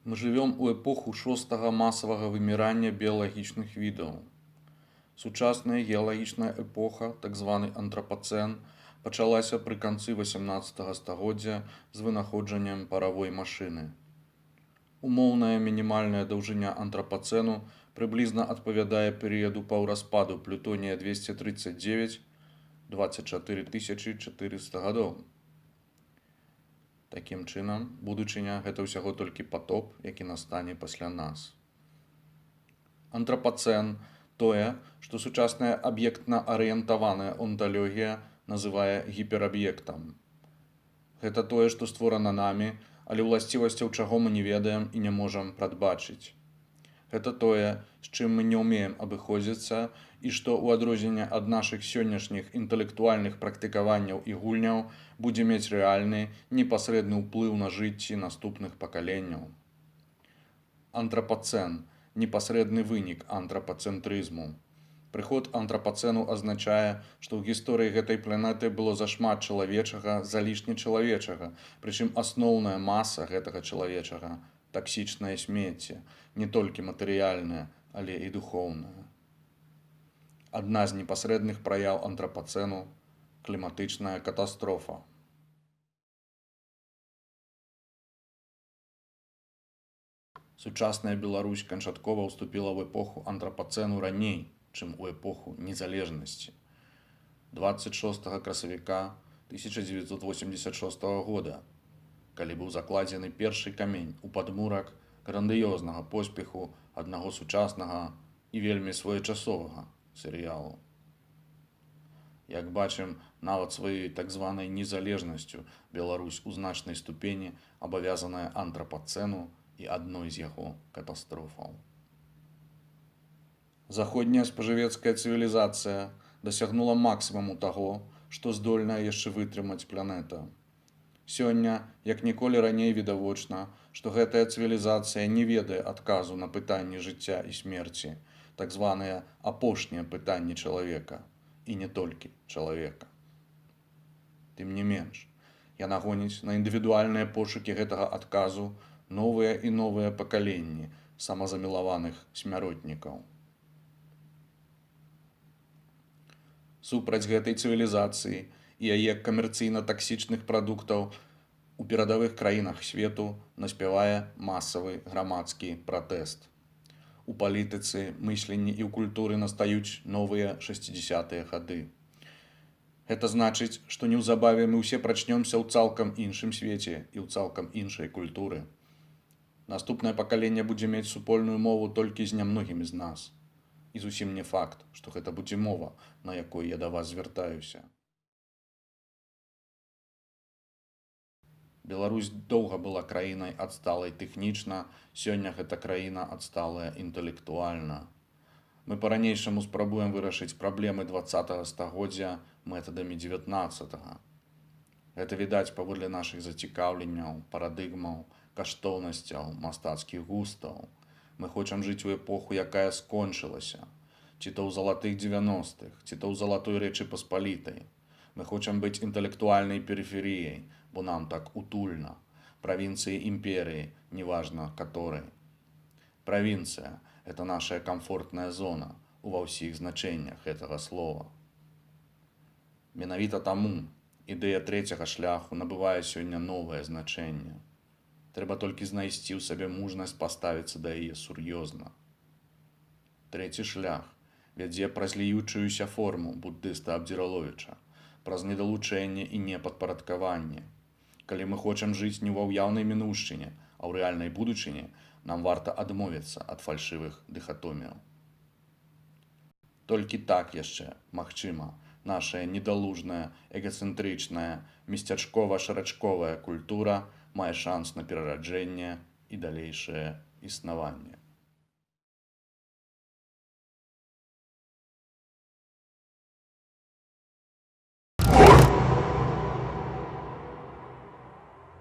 Мы жывём у эпоху шостага масавага вымірання біялагічных відаў. Сучасная геалагічная эпоха, так званы антрапацэн, пачалася пры канцы 18 стагоддзя з вынаходжаннем паравой машыны. Умоўная мінімальная даўжыня антрапацэну прыблізна адпавядае перыяду паўраспаду плютонія-239, 24 400 гадоў. Такім чынам, будучыня гэта ўсяго толькі патоп, які настане пасля нас. Антрапацэн тое, што сучасная аб'ектна-арыентаваная онталогія называе гіпераб'ектам. Гэта тое, што створана намі, але ўласцівасцяў чаго мы не ведаем і не можам прадбачыць. Гэта тое, з чым мы не ўмеем абыходзіцца і што ў адрозненне ад нашых сённяшніх інтэлектуальных практыкаванняў і гульняў будзе мець рэальны, непасрэдны ўплыў на жыцці наступных пакаленняў. Антрапацэн непасрэдны вынік антрапацэнтрызму. Прыход антрапацэну азначае, што ў гісторыі гэтай планеты было зашмат чалавечага, залішне чалавечага, прычым асноўная маса гэтага чалавечага таксічнае смецце, не толькі матэрыяльнае, але і духоўнае. Адна з непасрэдных праяў антрапацэну кліматычная катастрофа. Сучасная Беларусь канчаткова ўступіла ў эпоху антрапацэну раней, чым у эпоху незалежнасці. 26 красавіка 1986 года, калі быў закладзены першы камень у падмурак грандыёзнага поспеху аднаго сучаснага і вельмі своечасовага серыялу. Як бачым, нават сваёй так званай незалежнасцю Беларусь у значнай ступені абавязаная антрапацэну і адной з яго катастрофаў. Заходняя спажывецкая цывілізацыя дасягнула максімуму таго, што здольная яшчэ вытрымаць планета. Сёння, як ніколі раней, відавочна, што гэтая цывілізацыя не ведае адказу на пытанні жыцця і смерці, так званыя апошнія пытанні чалавека, і не толькі чалавека. Тым не менш, яна гоніць на індывідуальныя пошукі гэтага адказу новыя і новыя пакаленні самазамілаваных смяротнікаў. Супраць гэтай цывілізацыі і яе камерцыйна-таксічных прадуктаў у перадавых краінах свету наспявае масавы грамадскі пратэст. У палітыцы, мысленні і ў культуры настаюць новыя 60-тыя гады. Гэта значыць, што неўзабаве мы ўсе прачнёмся ў цалкам іншым свеце і ў цалкам іншай культуры. Наступнае пакаленне будзе мець супольную мову толькі з нямногімі з нас. І зусім не факт, што гэта будзе мова, на якой я да вас звяртаюся. Беларусь доўга была краінай адсталай тэхнічна, сёння гэта краіна адсталая інтэлектуальна. Мы па-ранейшаму спрабуем вырашыць праблемы 20 стагоддзя метадамі 19. Гэта відаць паводле нашых зацікаўленняў, парадыгмаў, каштоўнасцяў, мастацкіх густаў. Мы хочам жыць у эпоху, якая скончылася, ці то ў залатых 90-х, ці то ў залатой Рэчы Паспалітай. Мы хочам быць інтэлектуальнай перыферыяй, бо нам так утульна, правінцыі імперыі, неважна которой. Правінцыя это наша камфортная зона ува ўсіх значэннях гэтага слова. Менавіта таму ідэя трэцяга шляху набывае сёння новае значэнне. Трэба толькі знайсці ў сабе мужнасць паставіцца да яе сур'ёзна. Трэці шлях вядзе праз ліючуюся форму буддыста Абдзіраловіча, праз недалучэнне і непадпарадкаванне. Калі мы хочам жыць не ва ўяўнай мінушчыне, а ў рэальнай будучыні, нам варта адмовіцца ад фальшывых дыхатоміяў. Толькі так яшчэ, магчыма, нашая недалужная, эгацэнтрычная, месцячкова-шарачковая культура мае шанс на перараджэнне і далейшае існаванне.